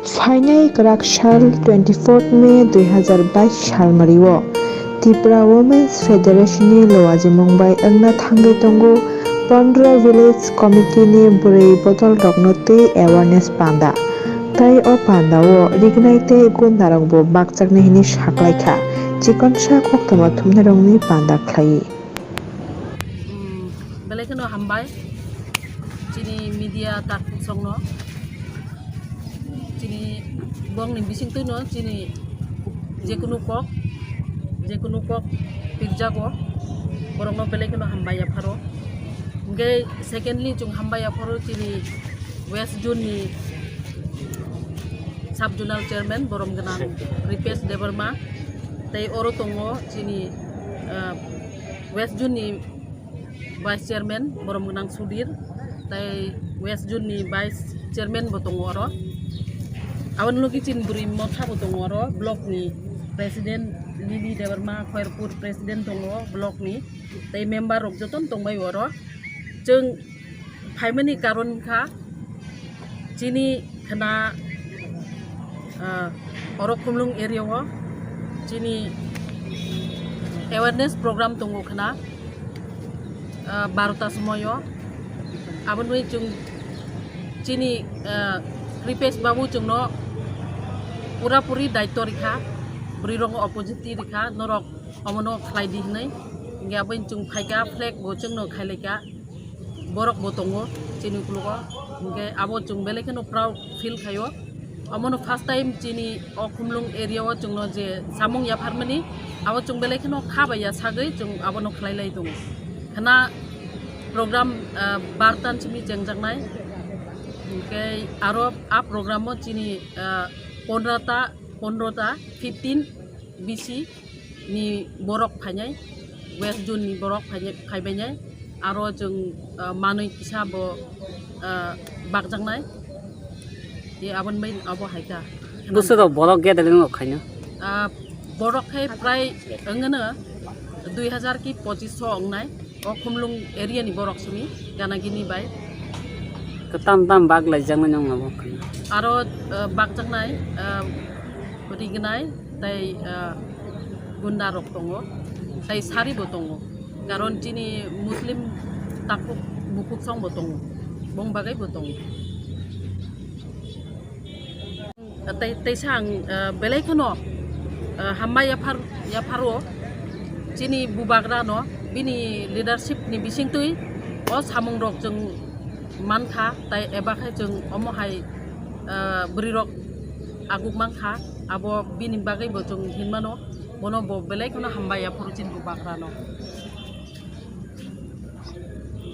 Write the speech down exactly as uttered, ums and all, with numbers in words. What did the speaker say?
Phainai kwrak sal twenty fourth May dui hazar bais salmari o Tripura Women's Federation ni lowajimung bai wngna thangwi tongo pondro village committee ni bwrwi bodol rokno twi awareness panda. Tai o panda o rignai tei gunda rok bo bakchaknai hinwi saklaikha. Chikonsa koktwma thumnai rokni panda khlaiwi. Belai kheno hambai chini media takhuk songno, chini bongni bisingtwino chini jekunu kok, jekunu kok pirjago, borokno belai kheno hambai yapharo. Hingke secondly chwng hambai yapharo chini West Zone ni sub zonal chairman borom gwnang Ripesh Debbarma, tei oro tongo chini, ah, West Zone ni Vice Chairman borom gwnang Sudhir, tei West Zone ni Vice Chairman bo tongo oro. Aboni logi chini bwrwi motha bo tongo oro, block ni President Lily Debbarma, Khairpur President tongo block ni, tei member rok jotono tongbai oro. Chwng phaimani karon wngkha chini khna, ah, oro Khumlung area o chini awareness program tongo khna, ah, barota somoio. Aboni chwng chini, ah, Kripesh babu chwngno pura puri daityo rikha, bwrwi rokno opportunity rikha, norok omono khlai di hinwi. Hingke aboni chwng phaikha, flag bo chwngno khailaikha. Borok bo tongo chini ukologo, hingke abo chwng belai kheno proud feel khaio. Omono first time chini o Khumlung area o chwngno je samung yapharmani, abo chwng belai kheno kha bai ya sagwi chwng abono khlai lai tongo. Khna program, ah, bartan simi chengjaknai, hingke aro a program o chini, ah, pondro ta, pondro ta, fifteen B C ni borok phainai, West Zone ni borok phainai, phaibainai, aro chwng, ah, manwi kisa bo, ah, bakjaknai, tei aboni bai abo hai kha. Bwswk rok borok gathering rok khaino? Ah, borok khe prai wngno dui hazar ki pochis so wngnai. O Khumlung area ni borok simi gana gini bai. Kwtam tam bak lai jaknai nong abo khwna. Aro, eh, bakjaknai, eh, rignai tei, eh, gunda rok tongo, tei sari bo tongo. Karon chini Muslim takhuk bukhuk song bo tongo, bong bagwi bo tongo. Tei, teisa ang, eh, belai kheno, eh, hambai yaphar, yapharo chini bubagra no bini leadership ni bisingtwi o samung rok chwng mankha, tai eba khai chwng omo hai, eh, bwrwi rok aguk mankha, abo bini bagwi bo chwng hinmano, bono bo belai kheno hambai yapharo chini bubagra no.